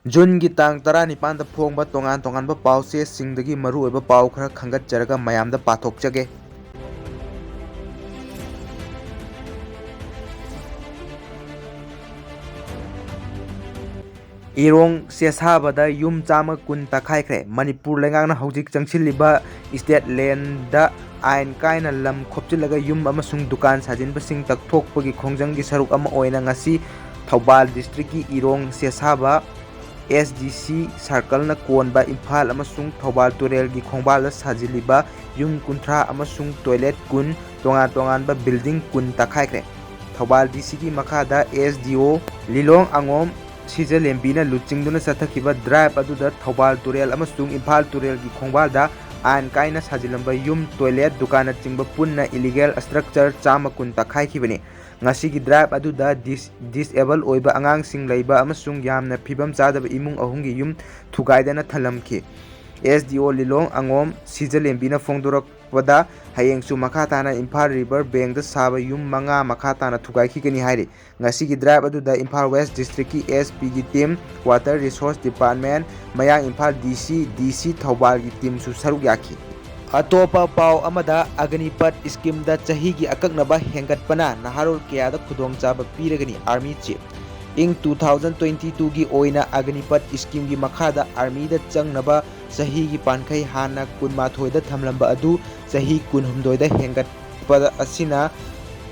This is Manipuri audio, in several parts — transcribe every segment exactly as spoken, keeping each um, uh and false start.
ꯖꯨꯟꯒꯤ ꯇꯥꯡ ꯇꯔꯥꯅꯤꯄꯥꯟꯗ ꯐꯣꯡꯕ ꯇꯣꯉꯥꯟ ꯇꯣꯉꯥꯟꯕ ꯄꯥꯎꯆꯦꯁꯤꯡꯗꯒꯤ ꯃꯔꯨꯑꯣꯏꯕ ꯄꯥꯎ ꯈꯔ ꯈꯟꯒꯠꯆꯔꯒ ꯃꯌꯥꯝꯗ ꯄꯥꯊꯣꯛꯆꯒꯦ꯫ ꯏꯔꯣꯡ ꯁꯦꯁꯥꯕꯗ ꯌꯨꯝ ꯆꯥꯝꯃ ꯀꯨꯟ ꯇꯛꯈꯥꯏꯈ꯭ꯔꯦ꯫ ꯃꯅꯤꯄꯨꯔ ꯂꯩꯉꯥꯛꯅ ꯍꯧꯖꯤꯛ ꯆꯪꯁꯤꯜꯂꯤꯕ state land ꯑꯥꯏꯟ ꯀꯥꯏꯅ ꯂꯝ ꯈꯣꯞꯆꯤꯜꯂꯒ ꯌꯨꯝ ꯑꯃꯁꯨꯡ ꯗꯨꯀꯥꯟ ꯁꯥꯖꯤꯟꯕꯁꯤꯡ ꯇꯛꯊꯣꯛꯄꯒꯤ ꯈꯣꯡꯖꯪꯒꯤ ꯁꯔꯨꯛ ꯑꯃ ꯑꯣꯏꯅ ꯉꯁꯤ ꯊꯧꯕꯥꯜ district ꯀꯤ ꯏꯔꯣꯡ ꯁꯦꯁꯥꯕ S D C circle ꯅ ꯀꯣꯟꯕ ꯏꯝꯐꯥꯜ ꯑꯃꯁꯨꯡ ꯊꯧꯕꯥꯜ ꯇꯨꯔꯦꯜꯒꯤ ꯈꯣꯡꯕꯥꯜꯗ ꯁꯥꯖꯤꯜꯂꯤꯕ ꯌꯨꯝ ꯀꯨꯟꯊ꯭ꯔꯥ ꯑꯃꯁꯨꯡ toilet ꯀꯨꯟ, ꯇꯣꯉꯥꯟ ꯇꯣꯉꯥꯟꯕ building ꯀꯨꯟ ꯇꯛꯈꯥꯏꯈ꯭ꯔꯦ꯫ ꯊꯧꯕꯥꯜ D C ꯒꯤ ꯃꯈꯥꯗ S D O ꯂꯤꯂꯣꯡ ꯑꯉꯣꯝ ꯁꯤꯖꯂꯦꯝꯕꯤꯅ ꯂꯨꯆꯤꯡꯗꯨꯅ ꯆꯠꯊꯈꯤꯕ drive ꯑꯗꯨꯗ ꯊꯧꯕꯥꯜ ꯇꯨꯔꯦꯜ ꯑꯃꯁꯨꯡ ꯏꯝꯐꯥꯜ ꯇꯨꯔꯦꯜꯒꯤ ꯈꯣꯡꯕꯥꯜꯗ ꯑꯥꯏꯟ ꯀꯥꯏꯅ ꯁꯥꯖꯤꯜꯂꯝꯕ ꯌꯨꯝ, toilet, ꯗꯨꯀꯥꯟꯅꯆꯤꯡꯕ ꯄꯨꯟꯅ illegal structure ꯆꯥꯝꯃ ꯀꯨꯟ ꯇꯛꯈꯥꯏꯈꯤꯕꯅꯤ꯫ ꯉꯁꯤꯒꯤ drive ꯑꯗꯨꯗ dis-, disable ꯑꯣꯏꯕ ꯑꯉꯥꯡꯁꯤꯡ ꯂꯩꯕ ꯑꯃꯁꯨꯡ ꯌꯥꯝꯅ ꯐꯤꯕꯝ ꯆꯥꯗꯕ ꯏꯃꯨꯡ ꯑꯍꯨꯝꯒꯤ ꯌꯨꯝ ꯊꯨꯒꯥꯏꯗꯅ ꯊꯜꯂꯝꯈꯤ꯫ S D O ꯂꯤꯂꯣꯡ ꯑꯉꯣꯝ ꯁꯤꯖꯂꯦꯝꯕꯤꯅ ꯐꯣꯡꯗꯣꯔꯛꯄꯗ, ꯍꯌꯦꯡꯁꯨ ꯃꯈꯥ ꯇꯥꯅ ꯏꯝꯐꯥꯜ river bank ꯗ ꯁꯥꯕ ꯌꯨꯝ ꯃꯉꯥ ꯃꯈꯥ ꯇꯥꯅ ꯊꯨꯒꯥꯏꯈꯤꯒꯅꯤ ꯍꯥꯏꯔꯤ꯫ ꯉꯁꯤꯒꯤ drive ꯑꯗꯨꯗ ꯏꯝꯐꯥꯜ West district ꯀꯤ S P ꯒꯤ team, Water Resource Department, ꯃꯌꯥꯡ Imphal D C, D C ꯊꯧꯕꯥꯜꯒꯤ team ꯁꯨ ꯁꯔꯨꯛ ꯌꯥꯈꯤ꯫ ꯑꯇꯣꯞꯄ ꯄꯥꯎ ꯑꯃꯗ, ꯑꯒꯅꯤꯄꯠ scheme ꯗ ꯆꯍꯤꯒꯤ ꯑꯀꯛꯅꯕ ꯍꯦꯟꯒꯠꯄꯅ ꯅꯍꯥꯔꯣꯜ ꯀꯌꯥꯗ ꯈꯨꯗꯣꯡꯆꯥꯕ ꯄꯤꯔꯒꯅꯤ, Army Chief꯫ ꯏꯪ two thousand twenty two ꯒꯤ ꯑꯣꯏꯅ ꯑꯒꯅꯤꯄꯠ scheme ꯒꯤ ꯃꯈꯥꯗ army ꯗ ꯆꯪꯅꯕ ꯆꯍꯤꯒꯤ ꯄꯥꯟꯈꯩ ꯍꯥꯟꯅ ꯀꯨꯟꯃꯥꯊꯣꯏꯗ ꯊꯝꯂꯝꯕ ꯑꯗꯨ ꯆꯍꯤ ꯀꯨꯟꯍꯨꯝꯗꯣꯏꯗ ꯍꯦꯟꯒꯠꯄ ꯑꯁꯤꯅ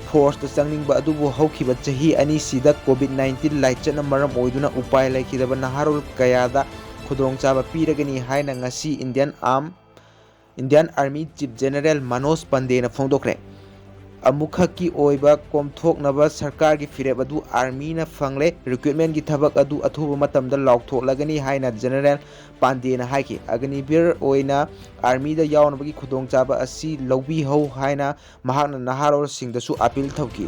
force ꯇ ꯆꯪꯅꯤꯡꯕ ꯑꯗꯨꯕꯨ ꯍꯧꯈꯤꯕ ꯆꯍꯤ ꯑꯅꯤꯁꯤꯗ COVID nineteen ꯂꯥꯏꯆꯠꯅ ꯃꯔꯝ ꯑꯣꯏꯗꯨꯅ ꯎꯄꯥꯏ ꯂꯩꯈꯤꯗꯕ ꯅꯍꯥꯔꯣꯜ ꯀꯌꯥꯗ ꯈꯨꯗꯣꯡꯆꯥꯕ ꯄꯤꯔꯒꯅꯤ ꯍꯥꯏꯅ ꯉꯁꯤ Indian Arm, Indian Army Chief General Manoj ꯄꯟꯗꯦꯅ ꯐꯣꯡꯗꯣꯛꯈ꯭ꯔꯦ꯫ ꯑꯃꯨꯛꯈꯛꯀꯤ ꯑꯣꯏꯕ ꯀꯣꯝꯊꯣꯛꯅꯕ ꯁꯔꯀꯥꯔꯒꯤ ꯐꯤꯔꯦꯞ ꯑꯗꯨ army ꯅ ꯐꯪꯂꯦ꯫ Recruitment ꯀꯤ ꯊꯕꯛ ꯑꯗꯨ ꯑꯊꯨꯕ ꯃꯇꯝꯗ ꯂꯥꯎꯊꯣꯛꯂꯒꯅꯤ ꯍꯥꯏꯅ General ꯄꯥꯟꯗꯦꯅ ꯍꯥꯏꯈꯤ꯫ ꯑꯒꯅꯤꯕꯤꯔ ꯑꯣꯏꯅ army ꯗ ꯌꯥꯎꯅꯕꯒꯤ ꯈꯨꯗꯣꯡꯆꯥꯕ ꯑꯁꯤ ꯂꯧꯕꯤꯍꯧ ꯍꯥꯏꯅ ꯃꯍꯥꯛꯅ ꯅꯍꯥꯔꯣꯜꯁꯤꯡꯗꯁꯨ appeal ꯇꯧꯈꯤ꯫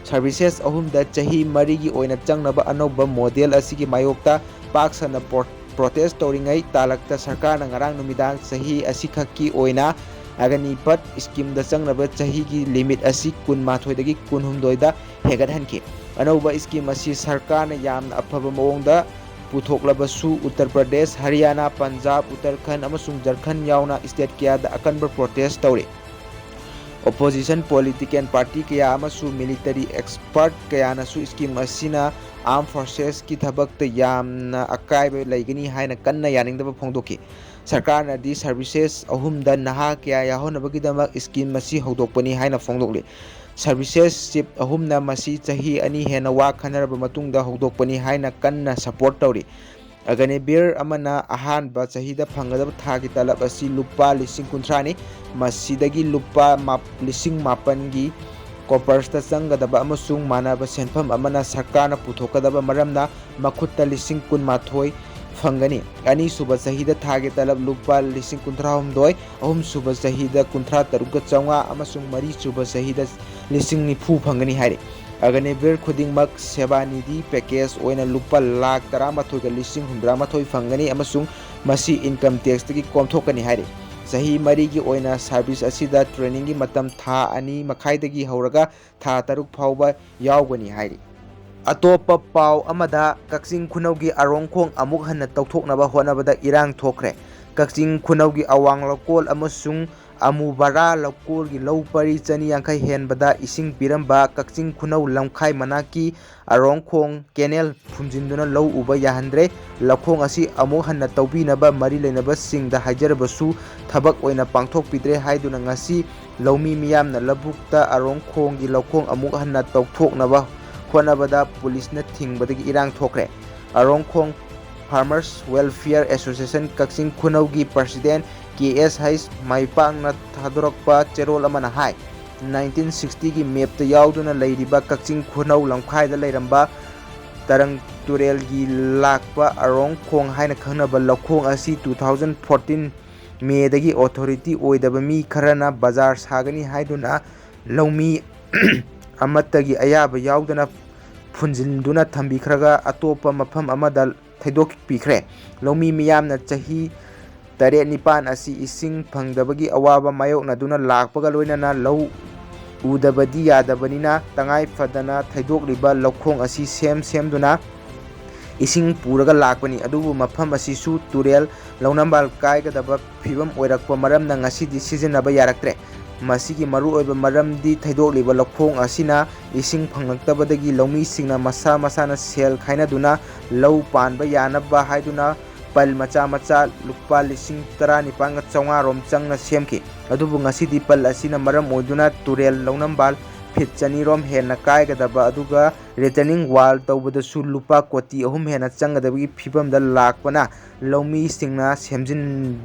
Services ꯑꯍꯨꯝꯗ ꯆꯍꯤ ꯃꯔꯤꯒꯤ ꯑꯣꯏꯅ ꯆꯪꯅꯕ ꯑꯅꯧꯕ model ꯑꯁꯤꯒꯤ ꯃꯥꯌꯣꯛꯇ ꯄꯥꯛ ꯁꯟꯅ pro-, protest ꯇꯧꯔꯤꯉꯩ ꯇꯥꯂꯛꯇ ꯁꯔꯀꯥꯔꯅ ꯉꯔꯥꯡ ꯅꯨꯃꯤꯗꯥꯡ ꯆꯍꯤ ꯑꯁꯤꯈꯛꯀꯤ ꯑꯣꯏꯅ ꯑꯒꯅꯤꯄꯠ scheme ꯗ ꯆꯪꯅꯕ ꯆꯍꯤꯒꯤ limit ꯑꯁꯤ ꯀꯨꯟꯃꯥꯊꯣꯏꯗꯒꯤ ꯀꯨꯟꯍꯨꯝꯗꯣꯏꯗ ꯍꯦꯟꯒꯠꯍꯟꯈꯤ꯫ ꯑꯅꯧꯕ scheme ꯑꯁꯤ ꯁꯔꯀꯥꯔꯅ ꯌꯥꯝꯅ ꯑꯐꯕ ꯃꯑꯣꯡꯗ ꯄꯨꯊꯣꯛꯂꯕꯁꯨ, ꯎꯠꯇꯔ ꯄ꯭ꯔꯗꯦꯁ, ꯍꯔꯤꯌꯥꯅꯥ, ꯄꯟꯖꯥꯕ, ꯎꯠꯇꯔꯈꯟꯗ ꯑꯃꯁꯨꯡ ꯖꯔꯈꯟꯗ ꯌꯥꯎꯅ state ꯀꯌꯥꯗ ꯑꯀꯟꯕ protest ꯇꯧꯔꯤ꯫ Opposition political party ꯀꯌꯥ ꯑꯃꯁꯨ military expert ꯀꯌꯥꯅꯁꯨ scheme ꯑꯁꯤꯅ armed forcesꯀꯤ ꯊꯕꯛꯇ ꯌꯥꯝꯅ ꯑꯀꯥꯏꯕ ꯂꯩꯒꯅꯤ ꯍꯥꯏꯅ ꯀꯟꯅ ꯌꯥꯅꯤꯡꯗꯕ ꯐꯣꯡꯗꯣꯛꯈꯤ꯫ ꯁꯔꯀꯥꯔꯅꯗꯤ services ꯑꯍꯨꯝꯗ ꯅꯍꯥ ꯀꯌꯥ ꯌꯥꯎꯍꯟꯅꯕꯒꯤꯗꯃꯛ scheme ꯑꯁꯤ ꯍꯧꯗꯣꯛꯄꯅꯤ ꯍꯥꯏꯅ ꯐꯣꯡꯗꯣꯛꯂꯤ꯫ Services chief ꯑꯍꯨꯝꯅ ꯃꯁꯤ ꯆꯍꯤ ꯑꯅꯤ ꯍꯦꯟꯅ ꯋꯥ ꯈꯟꯅꯔꯕ ꯃꯇꯨꯡꯗ ꯍꯧꯗꯣꯛꯄꯅꯤ ꯍꯥꯏꯅ ꯀꯟꯅ support ꯇꯧꯔꯤ꯫ ꯑꯒꯅꯤꯕꯤꯔ ꯑꯃꯅ ꯑꯍꯥꯟꯕ ꯆꯍꯤꯗ ꯐꯪꯒꯗꯕ ꯊꯥꯒꯤ ꯇꯂꯕ ꯑꯁꯤ ꯂꯨꯄꯥ ꯂꯤꯁꯤꯡ ꯀꯨꯟꯊ꯭ꯔꯥꯅꯤ꯫ ꯃꯁꯤꯗꯒꯤ ꯂꯨꯄꯥ ꯃꯥꯞ-, ꯂꯤꯁꯤꯡ ꯃꯥꯄꯟꯒꯤ coffers ꯇ ꯆꯪꯒꯗꯕ ꯑꯃꯁꯨꯡ ꯃꯥꯟꯅꯕ ꯁꯦꯟꯐꯝ ꯑꯃꯅ ꯁꯔꯀꯥꯔꯅ ꯄꯨꯊꯣꯛꯀꯗꯕ ꯃꯔꯝꯅ ꯃꯈꯨꯠꯇ ꯂꯤꯁꯤꯡ ꯀꯨꯟꯃꯥꯊꯣꯏ ꯐꯪꯒꯅꯤ꯫ ꯑꯅꯤꯁꯨꯕ ꯆꯍꯤꯗ ꯊꯥꯒꯤ ꯇꯂꯕ ꯂꯨꯄꯥ ꯂꯤꯁꯤꯡ ꯀꯨꯟꯊ꯭ꯔꯥꯍꯨꯝꯗꯣꯏ, ꯑꯍꯨꯝꯁꯨꯕ ꯆꯍꯤꯗ ꯀꯨꯟꯊ꯭ꯔꯥ ꯇꯔꯨꯛꯀ ꯆꯥꯝꯃꯉꯥ ꯑꯃꯁꯨꯡ ꯃꯔꯤꯁꯨꯕ ꯆꯍꯤꯗ ꯂꯤꯁꯤꯡ ꯅꯤꯐꯨ ꯐꯪꯒꯅꯤ ꯍꯥꯏꯔꯤ꯫ ꯑꯒꯅꯤꯕꯤꯔ ꯈꯨꯗꯤꯡꯃꯛ ꯁꯦꯕꯥ ꯅꯤꯙꯤ package ꯑꯣꯏꯅ ꯂꯨꯄꯥ ꯂꯥꯈ ꯇꯔꯥꯃꯥꯊꯣꯏꯒ ꯂꯤꯁꯤꯡ ꯍꯨꯝꯗ꯭ꯔꯥꯃꯥꯊꯣꯏ ꯐꯪꯒꯅꯤ ꯑꯃꯁꯨꯡ ꯃꯁꯤ income tax ꯇꯒꯤ ꯀꯣꯝꯊꯣꯛꯀꯅꯤ ꯍꯥꯏꯔꯤ꯫ ꯆꯍꯤ ꯃꯔꯤꯒꯤ ꯑꯣꯏꯅ service ꯑꯁꯤꯗ training ꯒꯤ ꯃꯇꯝ ꯊꯥ ꯑꯅꯤ ꯃꯈꯥꯏꯗꯒꯤ ꯍꯧꯔꯒ ꯊꯥ ꯇꯔꯨꯛ ꯐꯥꯎꯕ ꯌꯥꯎꯒꯅꯤ ꯍꯥꯏꯔꯤ꯫ ꯑꯇꯣꯞꯄ ꯄꯥꯎ ꯑꯃꯗ, ꯀꯛꯆꯤꯡ ꯈꯨꯅꯧꯒꯤ ꯑꯔꯣꯡꯈꯣꯡ ꯑꯃꯨꯛ ꯍꯟꯅ ꯇꯧꯊꯣꯛꯅꯕ ꯍꯣꯠꯅꯕꯗ ꯏꯔꯥꯡ ꯊꯣꯛꯈ꯭ꯔꯦ꯫ ꯀꯛꯆꯤꯡ ꯈꯨꯅꯧꯒꯤ ꯑꯋꯥꯡ ꯂꯧꯀꯣꯜ ꯑꯃꯁꯨꯡ ꯑꯃꯨꯕꯔꯥ ꯂꯧꯀꯣꯜꯒꯤ ꯂꯧ ꯄꯔꯤ ꯆꯅꯤ ꯌꯥꯡꯈꯩ ꯍꯦꯟꯕꯗ ꯏꯁꯤꯡ ꯄꯤꯔꯝꯕ ꯀꯛꯆꯤꯡ ꯈꯨꯅꯧ ꯂꯝꯈꯥꯏ ꯃꯅꯥꯛꯀꯤ ꯑꯔꯣꯡꯈꯣꯡ canal ꯐꯨꯝꯖꯤꯟꯗꯨꯅ ꯂꯧ ꯎꯕ ꯌꯥꯍꯟꯗ꯭ꯔꯦ꯫ ꯂꯧꯈꯣꯡ ꯑꯁꯤ ꯑꯃꯨꯛ ꯍꯟꯅ ꯇꯧꯕꯤꯅꯕ ꯃꯔꯤ ꯂꯩꯅꯕꯁꯤꯡꯗ ꯍꯥꯏꯖꯔꯕꯁꯨ ꯊꯕꯛ ꯑꯣꯏꯅ ꯄꯥꯡꯊꯣꯛꯄꯤꯗ꯭ꯔꯦ ꯍꯥꯏꯗꯨꯅ ꯉꯁꯤ ꯂꯧꯃꯤ ꯃꯤꯌꯥꯝꯅ ꯂꯧꯕꯨꯛꯇ ꯑꯔꯣꯡꯈꯣꯡꯒꯤ ꯂꯧꯈꯣꯡ ꯑꯃꯨꯛ ꯍꯟꯅ ꯇꯧꯊꯣꯛꯅꯕ ꯍꯣꯠꯅꯕꯗ ꯄꯨꯂꯤꯁꯅ ꯊꯤꯡꯕꯗꯒꯤ ꯏꯔꯥꯡ ꯊꯣꯛꯈ꯭ꯔꯦ꯫ ꯑꯔꯣꯡꯈꯣꯡ Farmers Welfare Association ꯀꯛꯆꯤꯡ ꯈꯨꯅꯧꯒꯤ president ꯀꯦ ꯑꯦꯁ ꯍꯩꯁ ꯃꯥꯏꯄꯥꯛꯅ ꯊꯥꯗꯣꯔꯛꯄ ꯆꯦꯔꯣꯜ ꯑꯃꯅ ꯍꯥꯏ, nineteen sixty ꯒꯤ map ꯇ ꯌꯥꯎꯗꯨꯅ ꯂꯩꯔꯤꯕ ꯀꯛꯆꯤꯡ ꯈꯨꯅꯧ ꯂꯝꯈꯥꯏꯗ ꯂꯩꯔꯝꯕ ꯇꯔꯪ ꯇꯨꯔꯦꯜꯒꯤ ꯂꯥꯛꯄ ꯑꯔꯣꯡꯈꯣꯡ ꯍꯥꯏꯅ ꯈꯪꯅꯕ ꯂꯧꯈꯣꯡ ꯑꯁꯤ two thousand fourteen May ꯗꯒꯤ authority ꯑꯣꯏꯗꯕ ꯃꯤ ꯈꯔꯅ ꯕꯖꯥꯔ ꯁꯥꯒꯅꯤ ꯍꯥꯏꯗꯨꯅ ꯂꯧꯃꯤ ꯑꯃꯠꯇꯒꯤ ꯑꯌꯥꯕ ꯌꯥꯎꯗꯅ ꯐꯨꯟꯖꯤꯟꯗꯨꯅ ꯊꯝꯕꯤꯈ꯭ꯔꯒ ꯑꯇꯣꯞꯄ ꯃꯐꯝ ꯑꯃꯗ ꯊꯩꯗꯣꯛꯄꯤꯈ꯭ꯔꯦ꯫ ꯂꯧꯃꯤ ꯃꯤꯌꯥꯝꯅ ꯆꯍꯤ ꯇꯔꯦꯠ ꯅꯤꯄꯥꯟ ꯑꯁꯤ ꯏꯁꯤꯡ ꯐꯪꯗꯕꯒꯤ ꯑꯋꯥꯕ ꯃꯥꯌꯣꯛꯅꯗꯨꯅ ꯂꯥꯛꯄꯒ ꯂꯣꯏꯅꯅ ꯂꯧ ꯎꯗꯕꯗꯤ ꯌꯥꯗꯕꯅꯤꯅ ꯇꯉꯥꯏ ꯐꯗꯅ ꯊꯩꯗꯣꯛꯂꯤꯕ ꯂꯧꯈꯣꯡ ꯑꯁꯤ ꯁꯦꯝ ꯁꯦꯝꯗꯨꯅ ꯏꯁꯤꯡ ꯄꯨꯔꯒ ꯂꯥꯛꯄꯅꯤ꯫ ꯑꯗꯨꯕꯨ ꯃꯐꯝ ꯑꯁꯤꯁꯨ ꯇꯨꯔꯦꯜ ꯂꯧꯅꯝꯕꯥꯜ ꯀꯥꯏꯒꯗꯕ ꯐꯤꯕꯝ ꯑꯣꯏꯔꯛꯄ ꯃꯔꯝꯅ ꯉꯁꯤꯗꯤ ꯁꯤꯖꯤꯟꯅꯕ ꯌꯥꯔꯛꯇ꯭ꯔꯦ꯫ ꯃꯁꯤꯒꯤ ꯃꯔꯨꯑꯣꯏꯕ ꯃꯔꯝꯗꯤ ꯊꯩꯗꯣꯛꯂꯤꯕ ꯂꯧꯈꯣꯡ ꯑꯁꯤꯅ ꯏꯁꯤꯡ ꯐꯪꯂꯛꯇꯕꯗꯒꯤ ꯂꯧꯃꯤꯁꯤꯡꯅ ꯃꯁꯥ ꯃꯁꯥꯅ ꯁꯦꯜ ꯈꯥꯏꯅꯗꯨꯅ ꯂꯧ ꯄꯥꯟꯕ ꯌꯥꯅꯕ ꯍꯥꯏꯗꯨꯅ ꯄꯜ ꯃꯆꯥ ꯃꯆꯥ ꯂꯨꯄꯥ ꯂꯤꯁꯤꯡ ꯇꯔꯥꯅꯤꯄꯥꯟꯒ ꯆꯥꯝꯃꯉꯥ ꯔꯣꯝ ꯆꯪꯅ ꯁꯦꯝꯈꯤ꯫ ꯑꯗꯨꯕꯨ ꯉꯁꯤꯗꯤ ꯄꯜ ꯑꯁꯤꯅ ꯃꯔꯝ ꯑꯣꯏꯗꯨꯅ ꯇꯨꯔꯦꯜ ꯂꯧꯅꯝꯕꯥꯜ ꯐꯤꯠ ꯆꯅꯤ ꯔꯣꯝ ꯍꯦꯟꯅ ꯀꯥꯏꯒꯗꯕ, ꯑꯗꯨꯒ retaining wall ꯇꯧꯕꯗꯁꯨ ꯂꯨꯄꯥ ꯀꯣꯇꯤ ꯑꯍꯨꯝ ꯍꯦꯟꯅ ꯆꯪꯒꯗꯕꯒꯤ ꯐꯤꯕꯝꯗ ꯂꯥꯛꯄꯅ ꯂꯧꯃꯤꯁꯤꯡꯅ ꯁꯦꯝꯖꯤꯟ-,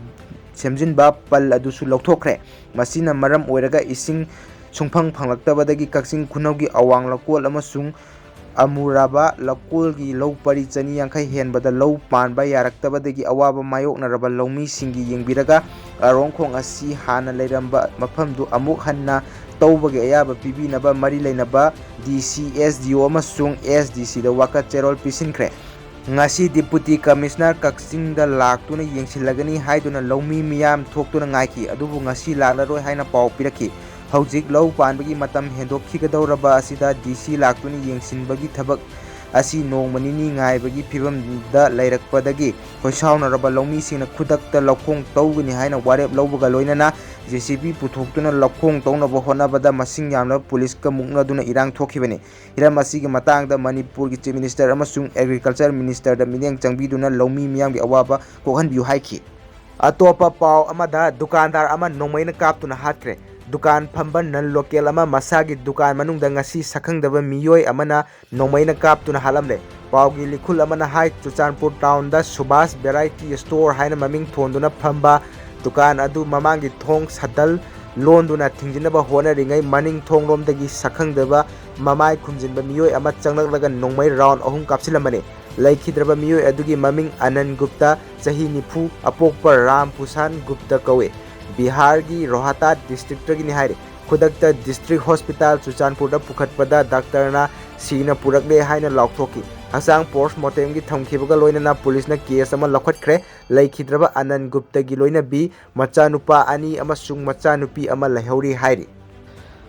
ꯁꯦꯝꯖꯤꯟꯕ ꯄꯜ ꯑꯗꯨꯁꯨ ꯂꯧꯊꯣꯛꯈ꯭ꯔꯦ꯫ ꯃꯁꯤꯅ ꯃꯔꯝ ꯑꯣꯏꯔꯒ ꯏꯁꯤꯡ ꯁꯨꯡꯐꯪ ꯐꯪꯂꯛꯇꯕꯗꯒꯤ ꯀꯛꯆꯤꯡ ꯈꯨꯅꯧꯒꯤ ꯑꯋꯥꯡ ꯂꯧꯀꯣꯜ ꯑꯃꯁꯨꯡ ꯑꯃꯨꯔꯥꯕꯥ ꯂꯧꯀꯣꯜꯒꯤ ꯂꯧ ꯄꯔꯤ ꯆꯅꯤ ꯌꯥꯡꯈꯩ ꯍꯦꯟꯕꯗ ꯂꯧ ꯄꯥꯟꯕ ꯌꯥꯔꯛꯇꯕꯗꯒꯤ ꯑꯋꯥꯕ ꯃꯥꯌꯣꯛꯅꯔꯕ ꯂꯧꯃꯤꯁꯤꯡꯒꯤ ꯌꯦꯡꯕꯤꯔꯒ ꯑꯔꯣꯡꯈꯣꯡ ꯑꯁꯤ ꯍꯥꯟꯅ ꯂꯩꯔꯝꯕ ꯃꯐꯝꯗꯨ ꯑꯃꯨꯛ ꯍꯟꯅ ꯇꯧꯕꯒꯤ ꯑꯌꯥꯕ ꯄꯤꯕꯤꯅꯕ ꯃꯔꯤ ꯂꯩꯅꯕ ꯗꯤ ꯁꯤ, ꯑꯦꯁ ꯗꯤ ꯑꯣ ꯑꯃꯁꯨꯡ ꯑꯦꯁ ꯗꯤ ꯁꯤꯗ ꯋꯥꯀꯠ ꯆꯦꯔꯣꯜ ꯄꯤꯁꯤꯟꯈ꯭ꯔꯦ꯫ ꯉꯁꯤ Deputy Commissioner ꯀꯛꯆꯤꯡꯗ ꯂꯥꯛꯇꯨꯅ ꯌꯦꯡꯁꯤꯜꯂꯒꯅꯤ ꯍꯥꯏꯗꯨꯅ ꯂꯧꯃꯤ ꯃꯤꯌꯥꯝ ꯊꯣꯛꯇꯨꯅ ꯉꯥꯏꯈꯤ, ꯑꯗꯨꯕꯨ ꯉꯁꯤ ꯂꯥꯛꯂꯔꯣꯏ ꯍꯥꯏꯅ ꯄꯥꯎ ꯄꯤꯔꯛꯈꯤ꯫ ꯍꯧꯖꯤꯛ ꯂꯧ ꯄꯥꯟꯕꯒꯤ ꯃꯇꯝ ꯍꯦꯟꯗꯣꯛꯈꯤꯒꯗꯧꯔꯕ ꯑꯁꯤꯗ ꯗꯤ ꯁꯤ ꯂꯥꯛꯇꯨꯅ ꯌꯦꯡꯁꯤꯟꯕꯒꯤ ꯊꯕꯛ ꯑꯁꯤ ꯅꯣꯡꯃ ꯅꯤꯅꯤ ꯉꯥꯏꯕꯒꯤ ꯐꯤꯕꯝꯗ ꯂꯩꯔꯛꯄꯗꯒꯤ ꯈꯣꯏꯁꯥꯎꯅꯔꯕ ꯂꯧꯃꯤꯁꯤꯡꯅ ꯈꯨꯗꯛꯇ ꯂꯧꯈꯣꯡ ꯇꯧꯒꯅꯤ ꯍꯥꯏꯅ ꯋꯥꯔꯦꯞ ꯂꯧꯕꯒ ꯂꯣꯏꯅꯅ ꯖꯦ ꯁꯤ ꯕꯤ ꯄꯨꯊꯣꯛꯇꯨꯅ ꯂꯧꯈꯣꯡ ꯇꯧꯅꯕ ꯍꯣꯠꯅꯕꯗ ꯃꯁꯤꯡ ꯌꯥꯝꯂꯕ ꯄꯨꯂꯤꯁꯀ ꯃꯨꯛꯅꯗꯨꯅ ꯏꯔꯥꯡ ꯊꯣꯛꯈꯤꯕꯅꯤ꯫ ꯍꯤꯔꯝ ꯑꯁꯤꯒꯤ ꯃꯇꯥꯡꯗ ꯃꯅꯤꯄꯨꯔꯒꯤ Chief Minister ꯑꯃꯁꯨꯡ Agriculture Ministerꯗ ꯃꯤꯠꯌꯦꯡ ꯆꯪꯕꯤꯗꯨꯅ ꯂꯧꯃꯤ ꯃꯤꯌꯥꯝꯒꯤ ꯑꯋꯥꯕ ꯀꯣꯛꯍꯟꯕꯤꯌꯨ ꯍꯥꯏꯈꯤ꯫ ꯑꯇꯣꯞꯄ ꯄꯥꯎ ꯑꯃꯗ, ꯗꯨꯀꯥꯟꯗꯥꯔ ꯑꯃ ꯅꯣꯡꯃꯩꯅ ꯀꯥꯞꯇꯨꯅ ꯍꯥꯠꯈ꯭ꯔꯦ꯫ ꯗꯨꯀꯥꯟ ꯐꯝꯕ non local ꯑꯃ ꯃꯁꯥꯒꯤ ꯗꯨꯀꯥꯟ ꯃꯅꯨꯡꯗ ꯉꯁꯤ ꯁꯛꯈꯪꯗꯕ ꯃꯤꯑꯣꯏ ꯑꯃꯅ ꯅꯣꯡꯃꯩꯅ ꯀꯥꯞꯇꯨꯅ ꯍꯥꯠꯂꯝꯂꯦ꯫ ꯄꯥꯎꯒꯤ ꯂꯤꯈꯨꯜ ꯑꯃꯅ ꯍꯥꯏ, ꯆꯨꯔꯆꯥꯟꯄꯨꯔ ꯇꯥꯎꯟꯗ ꯁꯨꯚꯥꯁ Variety Store ꯍꯥꯏꯅ ꯃꯃꯤꯡ ꯊꯣꯟꯗꯨꯅ ꯐꯝꯕ ꯗꯨꯀꯥꯟ ꯑꯗꯨ ꯃꯃꯥꯡꯒꯤ ꯊꯣꯡ ꯁꯗꯜ ꯂꯣꯟꯗꯨꯅ ꯊꯤꯡꯖꯤꯟꯅꯕ ꯍꯣꯠꯅꯔꯤꯉꯩ ꯃꯅꯤꯡ ꯊꯣꯡꯂꯣꯝꯗꯒꯤ ꯁꯛꯈꯪꯗꯕ ꯃꯃꯥꯏ ꯈꯨꯝꯖꯤꯟꯕ ꯃꯤꯑꯣꯏ ꯑꯃ ꯆꯪꯂꯛꯂꯒ ꯅꯣꯡꯃꯩ round ꯑꯍꯨꯝ ꯀꯥꯞꯁꯤꯜꯂꯝꯕꯅꯤ꯫ ꯂꯩꯈꯤꯗ꯭ꯔꯕ ꯃꯤꯑꯣꯏ ꯑꯗꯨꯒꯤ ꯃꯃꯤꯡ ꯑꯅꯟ ꯒꯨꯞꯇ, ꯆꯍꯤ ꯅꯤꯐꯨ, ꯑꯄꯣꯛꯄ ꯔꯥꯝ ꯄꯨꯁꯥꯟ ꯒꯨꯞꯇ ꯀꯧꯏ꯫ ꯕꯤꯍꯥꯔꯒꯤ ꯔꯣꯍꯇꯥ districtꯇꯒꯤꯅꯤ ꯍꯥꯏꯔꯤ꯫ ꯈꯨꯗꯛꯇ district hospital ꯆꯨꯔꯆꯥꯟꯄꯨꯔꯗ ꯄꯨꯈꯠꯄꯗ doctorꯅ ꯁꯤꯅ ꯄꯨꯔꯛꯂꯦ ꯍꯥꯏꯅ ꯂꯥꯎꯊꯣꯛꯈꯤ꯫ ꯍꯛꯆꯥꯡ post mortemꯒꯤ ꯊꯝꯈꯤꯕꯒ ꯂꯣꯏꯅꯅ ꯄꯨꯂꯤꯁꯅ case ꯑꯃ ꯂꯧꯈꯠꯈ꯭ꯔꯦ꯫ ꯂꯩꯈꯤꯗ꯭ꯔꯕ ꯑꯅꯟ ꯒꯨꯞꯇꯒꯤ ꯂꯣꯏꯅꯕꯤ ꯃꯆꯥꯅꯨꯄꯥ ꯑꯅꯤ ꯑꯃꯁꯨꯡ ꯃꯆꯥꯅꯨꯄꯤ ꯑꯃ ꯂꯩꯍꯧꯔꯤ ꯍꯥꯏꯔꯤ꯫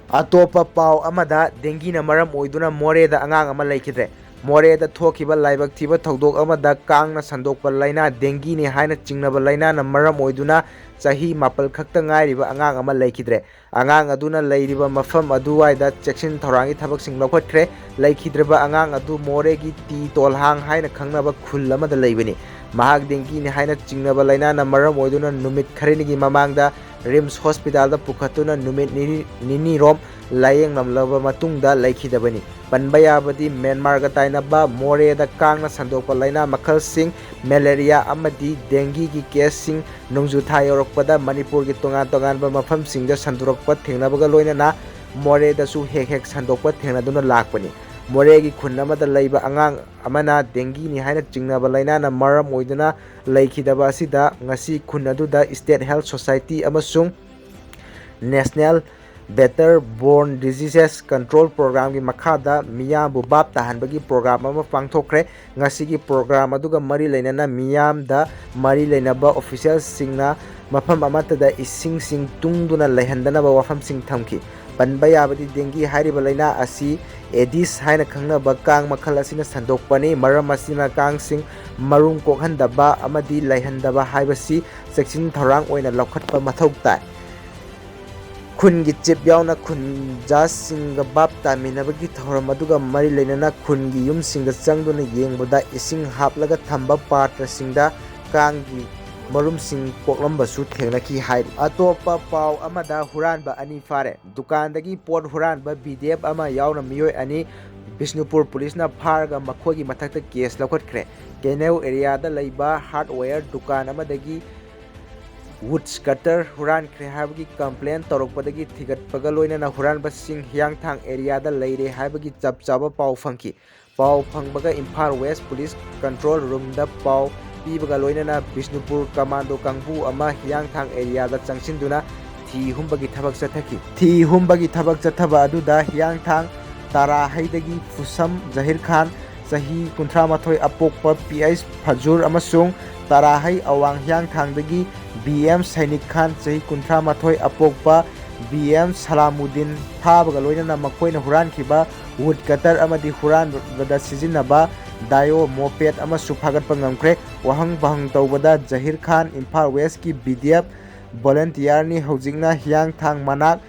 ꯑꯇꯣꯞꯄ ꯄꯥꯎ ꯑꯃꯗ, dengueꯅ ꯃꯔꯝ ꯑꯣꯏꯗꯨꯅ ꯃꯣꯔꯦꯗ ꯑꯉꯥꯡ ꯑꯃ ꯂꯩꯈꯤꯗ꯭ꯔꯦ꯫ ꯃꯣꯔꯦꯗ ꯊꯣꯛꯈꯤꯕ ꯂꯥꯏꯕꯛ ꯊꯤꯕ ꯊꯧꯗꯣꯛ ꯑꯃꯗ ꯀꯥꯡꯅ ꯁꯟꯗꯣꯛꯄ ꯂꯥꯏꯅꯥ ꯗꯦꯡꯒꯤꯅꯤ ꯍꯥꯏꯅ ꯆꯤꯡꯅꯕ ꯂꯥꯏꯅꯥꯅ ꯃꯔꯝ ꯑꯣꯏꯗꯨꯅ ꯆꯍꯤ ꯃꯥꯄꯜ ꯈꯛꯇ ꯉꯥꯏꯔꯤꯕ ꯑꯉꯥꯡ ꯑꯃ ꯂꯩꯈꯤꯗ꯭ꯔꯦ꯫ ꯑꯉꯥꯡ ꯑꯗꯨꯅ ꯂꯩꯔꯤꯕ ꯃꯐꯝ ꯑꯗꯨꯋꯥꯏꯗ ꯆꯦꯛꯁꯤꯟ ꯊꯧꯔꯥꯡꯒꯤ ꯊꯕꯛꯁꯤꯡ ꯂꯧꯈꯠꯈ꯭ꯔꯦ꯫ ꯂꯩꯈꯤꯗ꯭ꯔꯕ ꯑꯉꯥꯡ ꯑꯗꯨ ꯃꯣꯔꯦꯒꯤ ꯇꯤ ꯇꯣꯜꯍꯥꯡ ꯍꯥꯏꯅ ꯈꯪꯅꯕ ꯈꯨꯜ ꯑꯃꯗ ꯂꯩꯕꯅꯤ꯫ ꯃꯍꯥꯛ ꯗꯦꯡꯒꯤꯅꯤ ꯍꯥꯏꯅ ꯆꯤꯡꯅꯕ ꯂꯥꯏꯅꯥꯅ ꯃꯔꯝ ꯑꯣꯏꯗꯨꯅ ꯅꯨꯃꯤꯠ ꯈꯔꯅꯤꯒꯤ ꯃꯃꯥꯡꯗ ꯔꯤꯝꯁ ꯍꯣꯁꯄꯤꯇꯥꯜꯗ ꯄꯨꯈꯠꯇꯨꯅ ꯅꯨꯃꯤꯠ ꯅꯤꯅꯤ, ꯅꯤꯅꯤꯔꯣꯝ ꯂꯥꯌꯦꯡꯂꯝꯂꯕ ꯃꯇꯨꯡꯗ ꯂꯩꯈꯤꯗꯕꯅꯤ꯫ ꯄꯟꯕ ꯌꯥꯕꯗꯤ ꯃ꯭ꯌꯥꯟꯃꯥꯔꯒ ꯇꯥꯏꯅꯕ ꯃꯣꯔꯦꯗ ꯀꯥꯡꯅ ꯁꯟꯗꯣꯛꯄ ꯂꯥꯏꯅꯥ ꯃꯈꯜꯁꯤꯡ, ꯃꯦꯂꯦꯔꯤꯌꯥ ꯑꯃꯗꯤ ꯗꯦꯡꯒꯤꯒꯤ ꯀꯦꯁꯁꯤꯡ ꯅꯣꯡꯖꯨ ꯊꯥ ꯌꯧꯔꯛꯄꯗ ꯃꯅꯤꯄꯨꯔꯒꯤ ꯇꯣꯉꯥꯟ ꯇꯣꯉꯥꯟꯕ ꯃꯐꯝꯁꯤꯡꯗ ꯁꯟꯗꯣꯔꯛꯄ ꯊꯦꯡꯅꯕꯒ ꯂꯣꯏꯅꯅ ꯃꯣꯔꯦꯗꯁꯨ ꯍꯦꯛ ꯍꯦꯛ ꯁꯟꯗꯣꯛꯄ ꯊꯦꯡꯅꯗꯨꯅ ꯂꯥꯛꯄꯅꯤ꯫ ꯃꯣꯔꯦꯒꯤ ꯈꯨꯟ ꯑꯃꯗ ꯂꯩꯕ ꯑꯉꯥꯡ ꯑꯃꯅ ꯗꯦꯡꯒꯤꯅꯤ ꯍꯥꯏꯅ ꯆꯤꯡꯅꯕ ꯂꯥꯏꯅꯥꯅ ꯃꯔꯝ ꯑꯣꯏꯗꯨꯅ ꯂꯩꯈꯤꯗꯕ ꯑꯁꯤꯗ ꯉꯁꯤ ꯈꯨꯟ ꯑꯗꯨꯗ State Health Society ꯑꯃꯁꯨꯡ National Vector Borne Diseases Control Programꯒꯤ ꯃꯈꯥꯗ ꯃꯤꯌꯥꯝꯕꯨ ꯚꯥꯞ ꯇꯥꯍꯟꯕꯒꯤ ꯄ꯭ꯔꯣꯒ꯭ꯔꯥꯝ ꯑꯃ ꯄꯥꯡꯊꯣꯛꯈ꯭ꯔꯦ꯫ ꯉꯁꯤꯒꯤ ꯄ꯭ꯔꯣꯒ꯭ꯔꯥꯝ ꯑꯗꯨꯒ ꯃꯔꯤ ꯂꯩꯅꯅ ꯃꯤꯌꯥꯝꯗ ꯃꯔꯤ ꯂꯩꯅꯕ ꯑꯣꯐꯤꯁꯤꯌꯦꯜꯁꯤꯡꯅ ꯃꯐꯝ ꯑꯃꯠꯇꯗ ꯏꯁꯤꯡꯁꯤꯡ ꯇꯨꯡꯗꯨꯅ ꯂꯩꯍꯟꯗꯅꯕ ꯋꯥꯐꯝꯁꯤꯡ ꯊꯝꯈꯤ꯫ ꯄꯟꯕ ꯌꯥꯕꯗꯤ ꯗꯦꯡꯒꯤ ꯍꯥꯏꯔꯤꯕ ꯂꯥꯏꯅꯥ ꯑꯁꯤ ꯑꯦꯗꯤꯁ ꯍꯥꯏꯅ ꯈꯪꯅꯕ ꯀꯥꯡ ꯃꯈꯜ ꯑꯁꯤꯅ ꯁꯟꯗꯣꯛꯄꯅꯤ꯫ ꯃꯔꯝ ꯑꯁꯤꯅ ꯀꯥꯡꯁꯤꯡ ꯃꯔꯨꯝ ꯀꯣꯛꯍꯟꯗꯕ ꯑꯃꯗꯤ ꯂꯩꯍꯟꯗꯕ ꯍꯥꯏꯕꯁꯤ ꯆꯦꯛꯁꯤꯟ ꯊꯧꯔꯥꯡ ꯑꯣꯏꯅ ꯂꯧꯈꯠꯄ ꯃꯊꯧ ꯇꯥꯏ꯫ ꯈꯨꯟꯒꯤ ꯆꯤꯞ ꯌꯥꯎꯅ ꯈꯨꯟꯖꯥꯁꯤꯡꯒ ꯚꯥꯞ ꯇꯥꯃꯤꯟꯅꯕꯒꯤ ꯊꯧꯔꯝ ꯑꯗꯨꯒ ꯃꯔꯤ ꯂꯩꯅꯅ ꯈꯨꯟꯒꯤ ꯌꯨꯝꯁꯤꯡꯗ ꯆꯪꯗꯨꯅ ꯌꯦꯡꯕꯗ ꯏꯁꯤꯡ ꯍꯥꯞꯂꯒ ꯊꯝꯕ ꯄꯥꯇ꯭ꯔꯁꯤꯡꯗ ꯀꯥꯡꯒꯤ ꯃꯔꯨꯝꯁꯤꯡ ꯀꯣꯛꯂꯝꯕꯁꯨ ꯊꯦꯡꯅꯈꯤ ꯍꯥꯏꯔꯤ꯫ ꯑꯇꯣꯞꯄ ꯄꯥꯎ ꯑꯃꯗ ꯍꯨꯔꯥꯟꯕ ꯑꯅꯤ ꯐꯥꯔꯦ꯫ ꯗꯨꯀꯥꯟꯗꯒꯤ ꯄꯣꯠ ꯍꯨꯔꯥꯟꯕ ꯕꯤ ꯗꯤ ꯑꯦꯐ ꯑꯃ ꯌꯥꯎꯅ ꯃꯤꯑꯣꯏ ꯑꯅꯤ ꯕꯤꯁꯅꯨꯄꯨꯔ ꯄꯨꯂꯤꯁꯅ ꯐꯥꯔꯒ ꯃꯈꯣꯏꯒꯤ ꯃꯊꯛꯇ ꯀꯦꯁ ꯂꯧꯈꯠꯈ꯭ꯔꯦ꯫ ꯀꯦꯅꯦꯎ ꯑꯦꯔꯤꯌꯥꯗ ꯂꯩꯕ ꯍꯥꯔꯗꯋꯦꯌꯔ ꯗꯨꯀꯥꯟ ꯑꯃꯗꯒꯤ ꯋꯨꯗꯁ ꯀꯇꯔ ꯍꯨꯔꯥꯟꯈ꯭ꯔꯦ ꯍꯥꯏꯕꯒꯤ ꯀꯝꯄ꯭ꯂꯦꯟ ꯇꯧꯔꯛꯄꯗꯒꯤ ꯊꯤꯒꯠꯄꯒ ꯂꯣꯏꯅꯅ ꯍꯨꯔꯥꯟꯕꯁꯤꯡ ꯍꯤꯌꯥꯡꯊꯥꯡ ꯑꯦꯔꯤꯌꯥꯗ ꯂꯩꯔꯦ ꯍꯥꯏꯕꯒꯤ ꯆꯞ ꯆꯥꯕ ꯄꯥꯎ ꯐꯪꯈꯤ꯫ ꯄꯥꯎ ꯐꯪꯕꯒ ꯏꯝꯐꯥꯜ ꯋꯦꯁ ꯄꯨꯂꯤꯁ ꯀꯟꯇ꯭ꯔꯣꯜ ꯔꯨꯝꯗ ꯄꯥꯎ ꯄꯤꯕꯒ ꯂꯣꯏꯅꯅ ꯕꯤꯁꯅꯨꯄꯨꯔ ꯀꯃꯥꯟꯗꯣ ꯀꯥꯡꯕꯨ ꯑꯃ ꯍꯤꯌꯥꯡꯊꯥꯡ ꯑꯦꯔꯤꯌꯥꯗ ꯆꯪꯁꯤꯟꯗꯨꯅ ꯊꯤ ꯍꯨꯝꯕꯒꯤ ꯊꯕꯛ ꯆꯠꯊꯈꯤ꯫ ꯊꯤ ꯍꯨꯝꯕꯒꯤ ꯊꯕꯛ ꯆꯠꯊꯕ ꯑꯗꯨꯗ ꯍꯤꯌꯥꯡꯊꯥꯡ ꯇꯥꯔꯥꯍꯩꯗꯒꯤ ꯐꯨꯁꯝ ꯖꯍꯤꯔ ꯈꯥꯟ, ꯆꯍꯤ ꯀꯨꯟꯊ꯭ꯔꯥ ꯃꯥꯊꯣꯏ, ꯑꯄꯣꯛꯄ ꯄꯤ ꯑꯩꯆ ꯐꯖꯨꯔ ꯑꯃꯁꯨꯡ ꯇꯥꯔꯥꯍꯩ ꯑꯋꯥꯡ ꯍꯤꯌꯥꯡꯊꯥꯡꯗꯒꯤ ꯕꯤ ꯑꯦꯝ ꯁꯩꯅꯤꯛ ꯈꯥꯟ, ꯆꯍꯤ ꯀꯨꯟꯊ꯭ꯔꯥ ꯃꯥꯊꯣꯏ, ꯑꯄꯣꯛꯄ ꯕꯤ ꯑꯦꯝ ꯁꯂꯥꯃꯨꯗꯤꯟ ꯐꯥꯕꯒ ꯂꯣꯏꯅꯅ ꯃꯈꯣꯏꯅ ꯍꯨꯔꯥꯟꯈꯤꯕ ꯋꯨꯗ ꯀꯇꯔ ꯑꯃꯗꯤ ꯍꯨꯔꯥꯟꯕꯗ ꯁꯤꯖꯤꯟꯅꯕ ꯗꯥꯏꯑꯣ ꯃꯣꯄꯦꯗ ꯑꯃꯁꯨ ꯐꯥꯒꯠꯄ ꯉꯝꯈ꯭ꯔꯦ꯫ ꯋꯥꯍꯪ ꯄꯥꯍꯪ ꯇꯧꯕꯗ ꯖꯍꯤꯔ ꯈꯥꯟ, ꯏꯝꯐꯥꯜ ꯋꯦꯁꯀꯤ ꯕꯤ ꯗꯤ ꯑꯦꯐ ꯚꯣꯂꯟꯇꯤꯌꯥꯔꯅꯤ, ꯍꯧꯖꯤꯛꯅ ꯍꯤꯌꯥꯡꯊꯥꯡ ꯃꯅꯥꯛ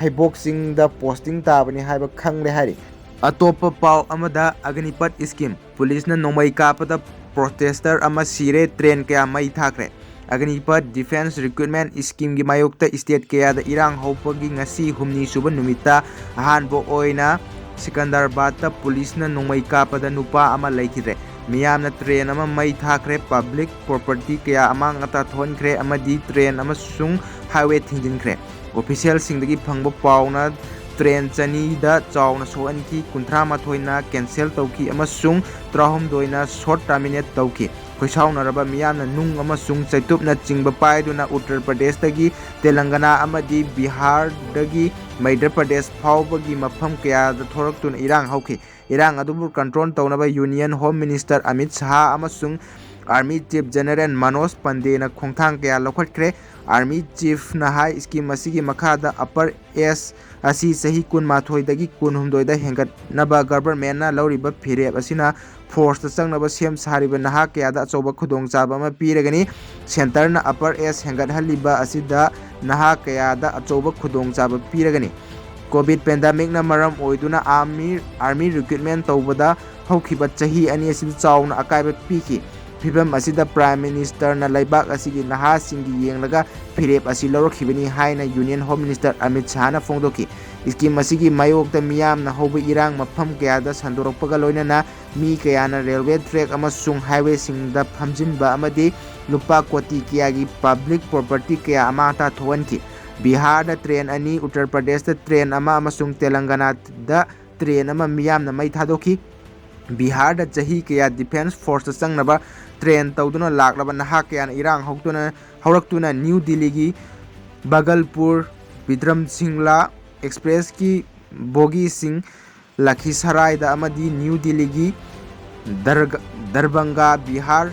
ꯍꯩꯕꯣꯛ ꯆꯤꯡꯗ ꯄꯣꯁꯇꯤꯡ ꯇꯥꯕꯅꯤ ꯍꯥꯏꯕ ꯈꯪꯂꯦ ꯍꯥꯏꯔꯤ꯫ ꯑꯇꯣꯞꯄ ꯄꯥꯎ ꯑꯃꯗ, ꯑꯒꯅꯤꯄꯠ ꯁ꯭ꯀꯤꯝ, ꯄꯨꯂꯤꯁꯅ ꯅꯣꯡꯃꯩ ꯀꯥꯞꯄꯗ ꯄ꯭ꯔꯣꯇꯦꯁꯇꯔ ꯑꯃ ꯁꯤꯔꯦ, ꯇ꯭ꯔꯦꯟ ꯀꯌꯥ ꯃꯩ ꯊꯥꯈ꯭ꯔꯦ꯫ ꯑꯒꯅꯤꯄꯠ ꯗꯤꯐꯦꯟꯁ ꯔꯤꯀ꯭ꯔꯨꯠꯃꯦꯟ ꯁ꯭ꯀꯤꯝꯒꯤ ꯃꯥꯌꯣꯛꯇ ꯁ꯭ꯇꯦꯠ ꯀꯌꯥꯗ ꯏꯔꯥꯡ ꯍꯧꯕꯒꯤ ꯉꯁꯤ ꯍꯨꯝꯅꯤ ꯁꯨꯕ ꯅꯨꯃꯤꯠꯇ ꯑꯍꯥꯟꯕ ꯑꯣꯏꯅ ꯁꯤꯀꯟꯗꯔꯕꯥꯗꯇ ꯄꯨꯂꯤꯁꯅ ꯅꯣꯡꯃꯩ ꯀꯥꯞꯄꯗ ꯅꯨꯄꯥ ꯑꯃ ꯂꯩꯈꯤꯗ꯭ꯔꯦ꯫ ꯃꯤꯌꯥꯝꯅ ꯇ꯭ꯔꯦꯟ ꯑꯃ ꯃꯩ ꯊꯥꯈ꯭ꯔꯦ, ꯄꯕ꯭ꯂꯤꯛ ꯄ꯭ꯔꯣꯄꯔꯇꯤ ꯀꯌꯥ ꯑꯃꯥꯡ ꯑꯇꯥ ꯊꯣꯛꯍꯟꯈ꯭ꯔꯦ ꯑꯃꯗꯤ ꯇ꯭ꯔꯦꯟ ꯑꯃꯁꯨꯡ ꯍꯥꯏꯋꯦ ꯊꯤꯡꯖꯤꯟꯈ꯭ꯔꯦ꯫ ꯑꯣꯐꯤꯁꯤꯌꯦꯜꯁꯤꯡꯗꯒꯤ ꯐꯪꯕ ꯄꯥꯎꯅ ꯇ꯭ꯔꯦꯟ ꯆꯅꯤꯗ ꯆꯥꯎꯅ ꯁꯣꯛꯍꯟꯈꯤ, ꯀꯨꯟꯊ꯭ꯔꯥ ꯃꯥꯊꯣꯏꯅ ꯀꯦꯟꯁꯦꯜ ꯇꯧꯈꯤ ꯑꯃꯁꯨꯡ ꯇꯔꯥꯍꯨꯝꯗꯣꯏꯅ ꯁꯣꯔꯠ ꯇꯔꯃꯤꯅꯦꯠ ꯇꯧꯈꯤ꯫ ꯈꯣꯏꯁꯥꯎꯅꯔꯕ ꯃꯤꯌꯥꯝꯅ ꯅꯨꯡ ꯑꯃꯁꯨꯡ ꯆꯩꯇꯨꯞꯅꯆꯤꯡꯕ ꯄꯥꯏꯗꯨꯅ ꯎꯠꯇꯔ ꯄ꯭ꯔꯗꯦꯁꯇꯒꯤ ꯇꯦꯂꯪꯒꯅꯥ ꯑꯃꯗꯤ ꯕꯤꯍꯥꯔꯗꯒꯤ ꯃꯩꯙ꯭ꯌ ꯄ꯭ꯔꯗꯦꯁ ꯐꯥꯎꯕꯒꯤ ꯃꯐꯝ ꯀꯌꯥꯗ ꯊꯣꯔꯛꯇꯨꯅ ꯏꯔꯥꯡ ꯍꯧꯈꯤ꯫ ꯏꯔꯥꯡ ꯑꯗꯨꯕꯨ ꯀꯟꯇ꯭ꯔꯣꯜ ꯇꯧꯅꯕ ꯌꯨꯅꯤꯌꯟ ꯍꯣꯝ ꯃꯤꯅꯤꯁꯇꯔ ꯑꯃꯤꯠ ꯁꯍꯥ ꯑꯃꯁꯨꯡ ꯑꯥꯔꯃꯤ ꯆꯤꯐ ꯖꯦꯅꯔꯦꯜ ꯃꯅꯣꯖ ꯄꯟꯗꯦꯅ ꯈꯣꯡꯊꯥꯡ ꯀꯌꯥ ꯂꯧꯈꯠꯈ꯭ꯔꯦ꯫ ꯑꯥꯔꯃꯤ ꯆꯤꯐꯅ ꯍꯥꯏ, ꯁ꯭ꯀꯤꯝ ꯑꯁꯤꯒꯤ ꯃꯈꯥꯗ ꯑꯄꯔ ꯑꯦꯖ ꯑꯁꯤ ꯆꯍꯤ ꯀꯨꯟꯃꯥꯊꯣꯏꯗꯒꯤ ꯀꯨꯟꯍꯨꯝꯗꯣꯏꯗ ꯍꯦꯟꯒꯠꯅꯕ ꯒꯚꯔꯟꯃꯦꯟꯠꯅ ꯂꯧꯔꯤꯕ ꯐꯤꯔꯦꯞ ꯑꯁꯤꯅ ꯐꯣꯔꯁꯇ ꯆꯪꯅꯕ ꯁꯦꯝ ꯁꯥꯔꯤꯕ ꯅꯍꯥ ꯀꯌꯥꯗ ꯑꯆꯧꯕ ꯈꯨꯗꯣꯡꯆꯥꯕ ꯑꯃ ꯄꯤꯔꯒꯅꯤ꯫ ꯁꯦꯟꯇꯔꯅ ꯑꯄꯔ ꯑꯦꯖ ꯍꯦꯟꯒꯠꯍꯜꯂꯤꯕ ꯑꯁꯤꯗ ꯅꯍꯥ ꯀꯌꯥꯗ ꯑꯆꯧꯕ ꯈꯨꯗꯣꯡꯆꯥꯕ ꯄꯤꯔꯒꯅꯤ꯫ ꯀꯣꯚꯤꯗ ꯄꯦꯟꯗꯦꯃꯤꯛꯅ ꯃꯔꯝ ꯑꯣꯏꯗꯨꯅ ꯑꯥꯔꯃꯤ, ꯑꯥꯔꯃꯤ ꯔꯤꯀ꯭ꯔꯨꯠꯃꯦꯟ ꯇꯧꯕꯗ ꯍꯧꯈꯤꯕ ꯆꯍꯤ ꯑꯅꯤ ꯑꯁꯤꯗ ꯆꯥꯎꯅ ꯑꯀꯥꯏꯕ ꯄꯤꯈꯤ꯫ ꯐꯤꯚꯝ ꯑꯁꯤꯗ ꯄ꯭ꯔꯥꯏꯝ ꯃꯤꯅꯤꯁꯇꯔꯅ ꯂꯩꯕꯥꯛ ꯑꯁꯤꯒꯤ ꯅꯍꯥꯁꯤꯡꯒꯤ ꯌꯦꯡꯂꯒ ꯐꯤꯔꯦꯞ ꯑꯁꯤ ꯂꯧꯔꯛꯈꯤꯕꯅꯤ ꯍꯥꯏꯅ ꯌꯨꯅꯤꯌꯟ ꯍꯣꯝ ꯃꯤꯅꯤꯁꯇꯔ ꯑꯃꯤꯠ ꯁꯍꯥꯅ ꯐꯣꯡꯗꯣꯛꯈꯤ꯫ ꯁ꯭ꯀꯤꯝ ꯑꯁꯤꯒꯤ ꯃꯥꯌꯣꯛꯇ ꯃꯤꯌꯥꯝꯅ ꯍꯧꯕ ꯏꯔꯥꯡ ꯃꯐꯝ ꯀꯌꯥꯗ ꯁꯟꯗꯣꯔꯛꯄꯒ ꯂꯣꯏꯅꯅ ꯃꯤ ꯀꯌꯥꯅ ꯔꯦꯜꯋꯦ ꯇ꯭ꯔꯦꯛ ꯑꯃꯁꯨꯡ ꯍꯥꯏꯋꯦꯁꯤꯡꯗ ꯐꯝꯖꯤꯟꯕ ꯑꯃꯗꯤ ꯂꯨꯄꯥ ꯀꯣꯇꯤ ꯀꯌꯥꯒꯤ ꯄꯕ꯭ꯂꯤꯛ ꯄ꯭ꯔꯣꯄꯔꯇꯤ ꯀꯌꯥ ꯑꯃꯥꯡ ꯑꯇꯥ ꯊꯣꯛꯍꯟꯈꯤ꯫ ꯕꯤꯍꯥꯔꯗ ꯇ꯭ꯔꯦꯟ ꯑꯅꯤ, ꯎꯠꯇꯔ ꯄ꯭ꯔꯗꯦꯁꯇ ꯇ꯭ꯔꯦꯟ ꯑꯃ ꯑꯃꯁꯨꯡ ꯇꯦꯂꯪꯒꯅꯥꯗ ꯇ꯭ꯔꯦꯟ ꯑꯃ ꯃꯤꯌꯥꯝꯅ ꯃꯩ ꯊꯥꯗꯣꯛꯈꯤ꯫ ꯕꯤꯍꯥꯔꯗ ꯆꯍꯤ ꯀꯌꯥ ꯗꯤꯐꯦꯟꯁ ꯐꯣꯔꯁꯇ ꯆꯪꯅꯕ ꯇ꯭ꯔꯦꯟ ꯇꯧꯗꯨꯅ ꯂꯥꯛꯂꯕ ꯅꯍꯥ ꯀꯌꯥꯅ ꯏꯔꯥꯡ ꯍꯧꯗꯨꯅ, ꯍꯧꯔꯛꯇꯨꯅ ꯅ꯭ꯌꯨ ꯗꯤꯜꯂꯤꯒꯤ ꯕꯒꯜꯄꯨꯔ ꯕꯤꯗ꯭ꯔꯝꯁꯤꯡꯂꯥ ꯑꯦꯛꯁꯄ꯭ꯔꯦꯁꯀꯤ ꯕꯣꯒꯤꯁꯤꯡ, ꯂꯈꯤꯁꯔꯥꯏꯗ ꯑꯃꯗꯤ ꯅ꯭ꯌꯨ ꯗꯤꯜꯂꯤꯒꯤ ꯗꯔꯒ-, ꯗꯔꯕꯪꯒꯥ ꯕꯤꯍꯥꯔ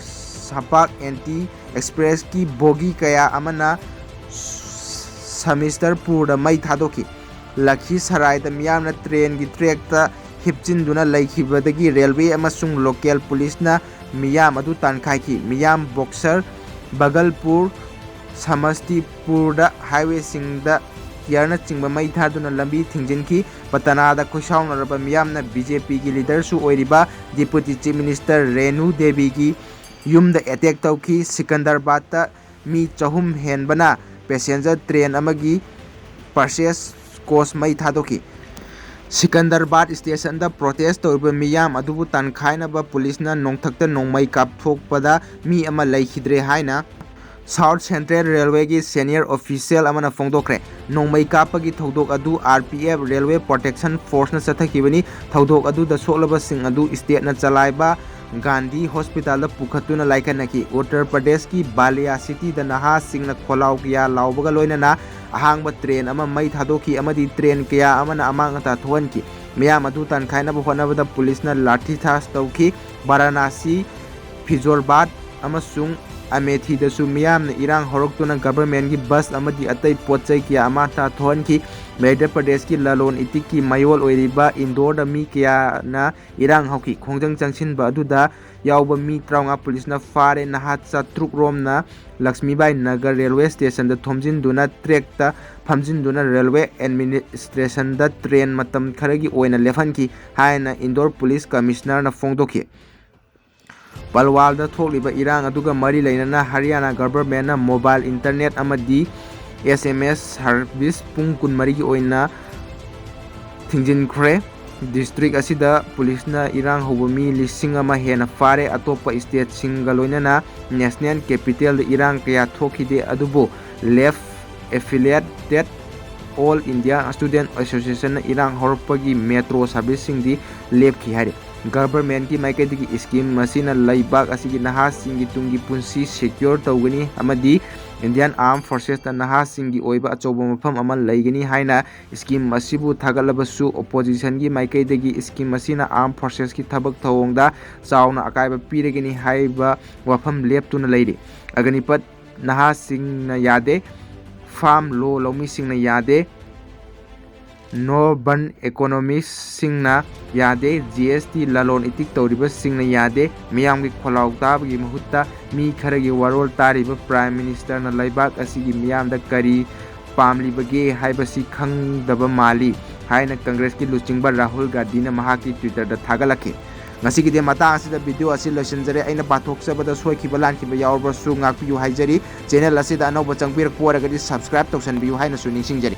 ꯁꯝꯄꯥꯛ ꯑꯦꯟꯇꯤ ꯑꯦꯛꯁꯄ꯭ꯔꯦꯁꯀꯤ ꯕꯣꯒꯤ ꯀꯌꯥ ꯑꯃꯅ ꯁꯃꯤꯁꯇꯔꯄꯨꯔꯗ ꯃꯩ ꯊꯥꯗꯣꯛꯈꯤ꯫ ꯂꯈꯤꯁꯔꯥꯏꯗ ꯃꯤꯌꯥꯝꯅ ꯇ꯭ꯔꯦꯟꯒꯤ ꯇ꯭ꯔꯦꯛꯇ ꯍꯤꯞꯆꯤꯟꯗꯨꯅ ꯂꯩꯈꯤꯕꯗꯒꯤ ꯔꯦꯜꯋꯦ ꯑꯃꯁꯨꯡ ꯂꯣꯀꯦꯜ ꯄꯨꯂꯤꯁꯅ ꯃꯤꯌꯥꯝ ꯑꯗꯨ ꯇꯥꯟꯈꯥꯏꯈꯤ꯫ ꯃꯤꯌꯥꯝ ꯕꯣꯛꯁꯔ, ꯕꯒꯜꯄꯨꯔ, ꯁꯃꯁꯇꯤꯄꯨꯔꯗ ꯍꯥꯏꯋꯦꯁꯤꯡꯗ ꯇꯤꯌꯔꯅꯆꯤꯡꯕ ꯃꯩ ꯊꯥꯗꯨꯅ ꯂꯝꯕꯤ ꯊꯤꯡꯖꯤꯟꯈꯤ꯫ ꯄꯇꯅꯥꯗ ꯈꯣꯏꯁꯥꯎꯅꯔꯕ ꯃꯤꯌꯥꯝꯅ ꯕꯤ ꯖꯦ ꯄꯤꯒꯤ ꯂꯤꯗꯔꯁꯨ ꯑꯣꯏꯔꯤꯕ ꯗꯤꯄꯨꯇꯤ ꯆꯤꯐ ꯃꯤꯅꯤꯁꯇꯔ ꯔꯦꯅꯨ ꯗꯦꯕꯤꯒꯤ ꯌꯨꯝꯗ ꯑꯦꯇꯦꯛ ꯇꯧꯈꯤ꯫ ꯁꯤꯀꯟꯗꯔꯕꯥꯗꯇ ꯃꯤ ꯆꯍꯨꯝ ꯍꯦꯟꯕꯅ ꯄꯦꯁꯦꯟꯖꯔ ꯇ꯭ꯔꯦꯟ ꯑꯃꯒꯤ ꯄꯔꯆꯦꯁ ꯀꯣꯁ ꯃꯩ ꯊꯥꯗꯣꯛꯈꯤ꯫ ꯁꯤꯀꯟꯗꯔꯕꯥꯗ ꯁ꯭ꯇꯦꯁꯟꯗ ꯄ꯭ꯔꯣꯇꯦꯁ ꯇꯧꯔꯤꯕ ꯃꯤꯌꯥꯝ ꯑꯗꯨꯕꯨ ꯇꯥꯟꯈꯥꯏꯅꯕ ꯄꯨꯂꯤꯁꯅ ꯅꯣꯡꯊꯛꯇ ꯅꯣꯡꯃꯩ ꯀꯥꯞꯊꯣꯛꯄꯗ ꯃꯤ ꯑꯃ ꯂꯩꯈꯤꯗ꯭ꯔꯦ ꯍꯥꯏꯅ ꯁꯥꯎꯠ ꯁꯦꯟꯇ꯭ꯔꯦꯜ ꯔꯦꯜꯋꯦꯒꯤ ꯁꯦꯅꯤꯌꯔ ꯑꯣꯐꯤꯁꯤꯌꯦꯜ ꯑꯃꯅ ꯐꯣꯡꯗꯣꯛꯈ꯭ꯔꯦ꯫ ꯅꯣꯡꯃꯩ ꯀꯥꯞꯄꯒꯤ ꯊꯧꯗꯣꯛ ꯑꯗꯨ R P F railway protection ꯐꯣꯔꯁꯅ ꯆꯠꯊꯈꯤꯕꯅꯤ꯫ ꯊꯧꯗꯣꯛ ꯑꯗꯨꯗ ꯁꯣꯛꯂꯕꯁꯤꯡ ꯑꯗꯨ ꯁ꯭ꯇꯦꯠꯅ ꯆꯂꯥꯏꯕ ꯒꯥꯟꯙꯤ ꯍꯣꯁꯄꯤꯇꯥꯜꯗ ꯄꯨꯈꯠꯇꯨꯅ ꯂꯥꯏꯀꯠꯅꯈꯤ꯫ ꯎꯠꯇꯔ ꯄ꯭ꯔꯗꯦꯁꯀꯤ ꯕꯥꯂꯤꯌꯥ ꯁꯤꯇꯤꯗ ꯅꯍꯥꯁꯤꯡꯅ ꯈꯣꯜꯂꯥꯎ ꯀꯌꯥ ꯂꯥꯎꯕꯒ ꯂꯣꯏꯅꯅ ꯑꯍꯥꯡꯕ ꯇ꯭ꯔꯦꯟ ꯑꯃ ꯃꯩ ꯊꯥꯗꯣꯛꯈꯤ ꯑꯃꯗꯤ ꯇ꯭ꯔꯦꯟ ꯀꯌꯥ ꯑꯃꯅ ꯑꯃꯥꯡ ꯑꯇꯥ ꯊꯣꯛꯍꯟꯈꯤ꯫ ꯃꯤꯌꯥꯝ ꯑꯗꯨ ꯇꯥꯟꯈꯥꯏꯅꯕ ꯍꯣꯠꯅꯕꯗ ꯄꯨꯂꯤꯁꯅ ꯂꯥꯊꯤꯆꯥꯔꯖ ꯇꯧꯈꯤ꯫ ꯕꯥꯔꯥꯅꯥꯁꯤ, ꯐꯤꯖꯣꯔꯕꯥꯗ ꯑꯃꯁꯨꯡ ꯑꯃꯦꯊꯤꯗꯁꯨ ꯃꯤꯌꯥꯝꯅ ꯏꯔꯥꯡ ꯍꯧꯔꯛꯇꯨꯅ ꯒꯚꯔꯟꯃꯦꯟꯒꯤ ꯕꯁ ꯑꯃꯗꯤ ꯑꯇꯩ ꯄꯣꯠ ꯆꯩ ꯀꯌꯥ ꯑꯃ ꯑꯇꯥ ꯊꯣꯛꯍꯟꯈꯤ꯫ ꯃꯙ꯭ꯌ ꯄ꯭ꯔꯗꯦꯁꯀꯤ ꯂꯂꯣꯟ ꯏꯇꯤꯛꯀꯤ ꯃꯌꯣꯜ ꯑꯣꯏꯔꯤꯕ ꯏꯟꯗꯣꯔꯗ ꯃꯤ ꯀꯌꯥꯅ ꯏꯔꯥꯡ ꯍꯧꯈꯤ꯫ ꯈꯣꯡꯖꯪ ꯆꯪꯁꯤꯟꯕ ꯑꯗꯨꯗ ꯌꯥꯎꯕ ꯃꯤ ꯇꯔꯥꯃꯉꯥ ꯄꯨꯂꯤꯁꯅ ꯐꯥꯔꯦ꯫ ꯅꯍꯥ ꯆꯥꯇ꯭ꯔꯨꯛ ꯔꯣꯝꯅ Lakshmibai Nagar railway ꯁ꯭ꯇꯦꯁꯟꯗ ꯊꯣꯝꯖꯤꯟꯗꯨꯅ ꯇ꯭ꯔꯦꯛꯇ ꯐꯝꯖꯤꯟꯗꯨꯅ railway ꯑꯦꯗꯃꯤꯅꯤꯁꯇ꯭ꯔꯦꯁꯟꯗ train ꯃꯇꯝ ꯈꯔꯒꯤ ꯑꯣꯏꯅ ꯂꯦꯞꯍꯟꯈꯤ ꯍꯥꯏꯅ ꯏꯟꯗꯣꯔ ꯄꯨꯂꯤꯁ ꯀꯃꯤꯁꯅꯔꯅ ꯐꯣꯡꯗꯣꯛꯈꯤ꯫ ꯄꯜꯋꯥꯜꯗ ꯊꯣꯛꯂꯤꯕ ꯏꯔꯥꯡ ꯑꯗꯨꯒ ꯃꯔꯤ ꯂꯩꯅꯅ ꯍꯔꯤꯌꯥꯅꯥ ꯒꯚꯔꯟꯃꯦꯟꯠꯅ ꯃꯣꯕꯥꯏꯜ ꯏꯟꯇꯔꯅꯦꯠ ꯑꯃꯗꯤ ꯑꯦꯁ ꯑꯦꯝ ꯑꯦꯁ ꯁꯔꯚꯤꯁ ꯄꯨꯡ ꯀꯨꯟꯃꯔꯤꯒꯤ ꯑꯣꯏꯅ ꯊꯤꯡꯖꯤꯟꯈ꯭ꯔꯦ꯫ ꯗꯤꯁꯇ꯭ꯔꯤꯛ ꯑꯁꯤꯗ ꯄꯨꯂꯤꯁꯅ ꯏꯔꯥꯡ ꯍꯧꯕ ꯃꯤ ꯂꯤꯁꯤꯡ ꯑꯃ ꯍꯦꯟꯅ ꯐꯥꯔꯦ꯫ ꯑꯇꯣꯞꯄ ꯁ꯭ꯇꯦꯠꯁꯤꯡꯒ ꯂꯣꯏꯅꯅ ꯅꯦꯁꯅꯦꯜ ꯀꯦꯄꯤꯇꯦꯜꯗ ꯏꯔꯥꯡ ꯀꯌꯥ ꯊꯣꯛꯈꯤꯗꯦ, ꯑꯗꯨꯕꯨ ꯂꯦꯐ ꯑꯦꯐꯤꯂꯤꯌꯦꯇꯦꯗ ꯑꯣꯜ ꯏꯟꯗꯤꯌꯥ ꯁ꯭ꯇꯨꯗꯦꯟꯠ ꯑꯦꯁꯣꯁꯤꯌꯦꯁꯟꯅ ꯏꯔꯥꯡ ꯍꯧꯔꯛꯄꯒꯤ ꯃꯦꯇ꯭ꯔꯣ ꯁꯔꯚꯤꯁꯁꯤꯡꯗꯤ ꯂꯦꯞꯈꯤ ꯍꯥꯏꯔꯤ꯫ ꯒꯚꯔꯟꯃꯦꯟꯠꯀꯤ ꯃꯥꯏꯀꯩꯗꯒꯤ ꯁ꯭ꯀꯤꯝ ꯑꯁꯤꯅ ꯂꯩꯕꯥꯛ ꯑꯁꯤꯒꯤ ꯅꯍꯥꯁꯤꯡꯒꯤ ꯇꯨꯡꯒꯤ ꯄꯨꯟꯁꯤ ꯁꯦꯀ꯭ꯌꯣꯔ ꯇꯧꯒꯅꯤ ꯑꯃꯗꯤ ꯏꯟꯗꯤꯌꯥꯟ ꯑꯥꯔꯝ ꯐꯣꯔꯁꯦꯁꯇ ꯅꯍꯥꯁꯤꯡꯒꯤ ꯑꯣꯏꯕ ꯑꯆꯧꯕ ꯃꯐꯝ ꯑꯃ ꯂꯩꯒꯅꯤ ꯍꯥꯏꯅ ꯁ꯭ꯀꯤꯝ ꯑꯁꯤꯕꯨ ꯊꯥꯒꯠꯂꯕꯁꯨ, ꯑꯣꯄꯣꯖꯤꯁꯟꯒꯤ ꯃꯥꯏꯀꯩꯗꯒꯤ ꯁ꯭ꯀꯤꯝ ꯑꯁꯤꯅ ꯑꯥꯔꯝ ꯐꯣꯔꯁꯦꯁꯀꯤ ꯊꯕꯛ ꯊꯧꯑꯣꯡꯗ ꯆꯥꯎꯅ ꯑꯀꯥꯏꯕ ꯄꯤꯔꯒꯅꯤ ꯍꯥꯏꯕ ꯋꯥꯐꯝ ꯂꯦꯞꯇꯨꯅ ꯂꯩꯔꯤ꯫ ꯑꯒꯅꯤꯄꯠ ꯅꯍꯥꯁꯤꯡꯅ ꯌꯥꯗꯦ, ꯐꯥꯔꯝ ꯂꯣ ꯂꯧꯃꯤꯁꯤꯡꯅ ꯌꯥꯗꯦ, ꯅꯣ ꯕꯟ ꯏꯀꯣꯅꯣꯃꯤꯁꯁꯤꯡꯅ ꯌꯥꯗꯦ, ꯖꯤ ꯑꯦꯁ ꯇꯤ ꯂꯂꯣꯟ ꯏꯇꯤꯛ ꯇꯧꯔꯤꯕꯁꯤꯡꯅ ꯌꯥꯗꯦ, ꯃꯤꯌꯥꯝꯒꯤ ꯈꯣꯜꯂꯥꯎ ꯇꯥꯕꯒꯤ ꯃꯍꯨꯠꯇ ꯃꯤ ꯈꯔꯒꯤ ꯋꯥꯔꯣꯜ ꯇꯥꯔꯤꯕ ꯄ꯭ꯔꯥꯏꯝ ꯃꯤꯅꯤꯁꯇꯔꯅ ꯂꯩꯕꯥꯛ ꯑꯁꯤꯒꯤ ꯃꯤꯌꯥꯝꯗ ꯀꯔꯤ ꯄꯥꯝꯂꯤꯕꯒꯦ ꯍꯥꯏꯕꯁꯤ ꯈꯪꯗꯕ ꯃꯥꯜꯂꯤ ꯍꯥꯏꯅ ꯀꯪꯒ꯭ꯔꯦꯁꯀꯤ ꯂꯨꯆꯤꯡꯕ ꯔꯥꯍꯨꯜ ꯒꯥꯟꯙꯤꯅ ꯃꯍꯥꯛꯀꯤ ꯇ꯭ꯋꯤꯇꯔꯗ ꯊꯥꯒꯠꯂꯛꯈꯤ꯫ ꯉꯁꯤꯒꯤꯗꯤ ꯃꯇꯥꯡ ꯑꯁꯤꯗ ꯚꯤꯗꯤꯑꯣ ꯑꯁꯤ ꯂꯣꯏꯁꯤꯟꯖꯔꯦ꯫ ꯑꯩꯅ ꯄꯥꯊꯣꯛꯆꯕꯗ ꯁꯣꯏꯈꯤꯕ ꯂꯥꯟꯈꯤꯕ ꯌꯥꯎꯔꯕꯁꯨ ꯉꯥꯛꯄꯤꯌꯨ ꯍꯥꯏꯖꯔꯤ꯫ ꯆꯦꯅꯦꯜ ꯑꯁꯤꯗ ꯑꯅꯧꯕ ꯆꯪꯕꯤꯔꯛꯄ ꯑꯣꯏꯔꯒꯗꯤ subscribe ꯇꯧꯁꯟꯕꯤꯌꯨ ꯍꯥꯏꯅꯁꯨ ꯅꯤꯡꯁꯤꯡꯖꯔꯤ꯫